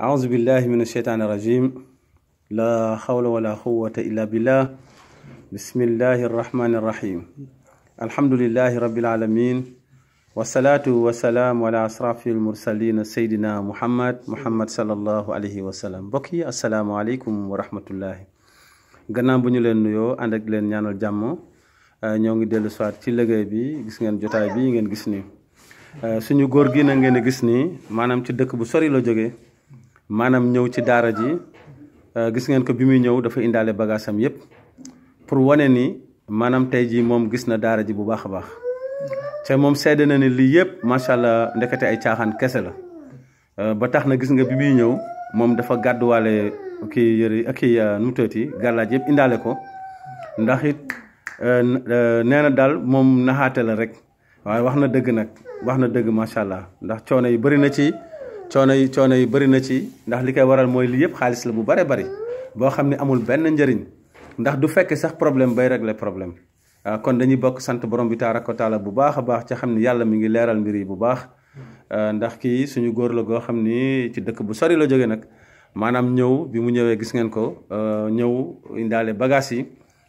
أعوذ بالله من الشيطان الرجيم لا حول ولا قوة إلا بالله بسم الله الرحمن الرحيم الحمد لله رب العالمين والصلاة والسلام على أشرف المرسلين سيدنا محمد صلى الله عليه وسلم بكي السلام عليكم ورحمة الله gannaaw bu ñu leen nuyoo ànd ak leen ñaanal jàmm ñoo ngi dellu soit ci liggéey bi gis ngeen jotaay bi ngeen gis ni suñu góor gi na ngeen gis ni maanaam ci dëkk bu sori la jógee maanaam ñëw ci daara ji gis ngeen ko bi muy ñëw dafa indaale bagaasam yépp pour wane ni maanaam tey jii moom gis na daara ji bu baax a baax te moom seede na ni lii yépp macha allah ndekete ay caaxaan kese la ba tax na gis nga bi muy ñëw moom dafa gàdduwaale kii yëri ak kii nu tëti gàllaaj yëpp indaale ko ndax it nee na daal moom naxaate la rek waaye wax na dëgg nag wax na dëgg macha allah ndax coono yi bëri na ci coono yi bëri na ci ndax li koy waral mooy lii yëpp xaalis la bu bare bari boo xam ne amul benn njëriñ ndax du fekk sax problème bay régler problème kon dañuy bokk sant borom bi tabaraka wa taala bu baax a baax ca xam ni yàlla mi ngi leeral mbir yi bu baax ndax kii suñu góor la goo xam ni ci dëkk bu sori la jóge nag maanaam ñëw bi mu ñëwee gis ngeen ko ñëw indaale bagage yi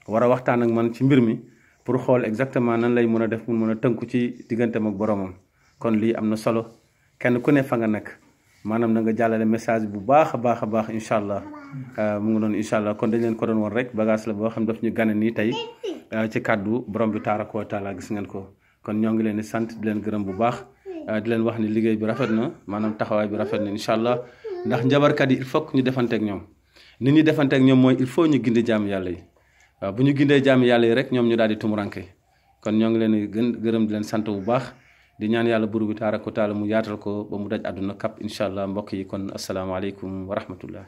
war a waxtaan ak man ci mbir mi pour xool exactement nan lay mën a def pour mën a tënku ci digganteem ak boromam kon lii am na solo kenn ku ne fa nga nekk maanaam na nga jàllale message bu baax a baax incha allah mu ngi doon incha allah kon dañ leen ko doon woon rek bagage la boo xam daf ñu gane nii tey ci kàddu borom bi tabaraka wa taala gis ngeen ko kon ñoo ngi leen di sant di leen gërëm bu baax di leen wax ni liggéey bi rafet na maanaam taxawaay bi rafet na incha allah ndax njabarkat yi il faut que ñu defanteeg ñoom nit ñi defanteeg ñoom mooy il faut ñu gindi jaam yàlla yi waaw bu ñu gindee jaam yàlla yi rek ñoom ñu daal di tumuranke kon ñoo ngi leen di gërëm di leen sant bu baax di ñaan yàlla buur bi tabaraka wa taala mu yaatal ko ba mu daj àdduna kap incha allah mbokk yi kon asalaamaaleykum wa rahmatullah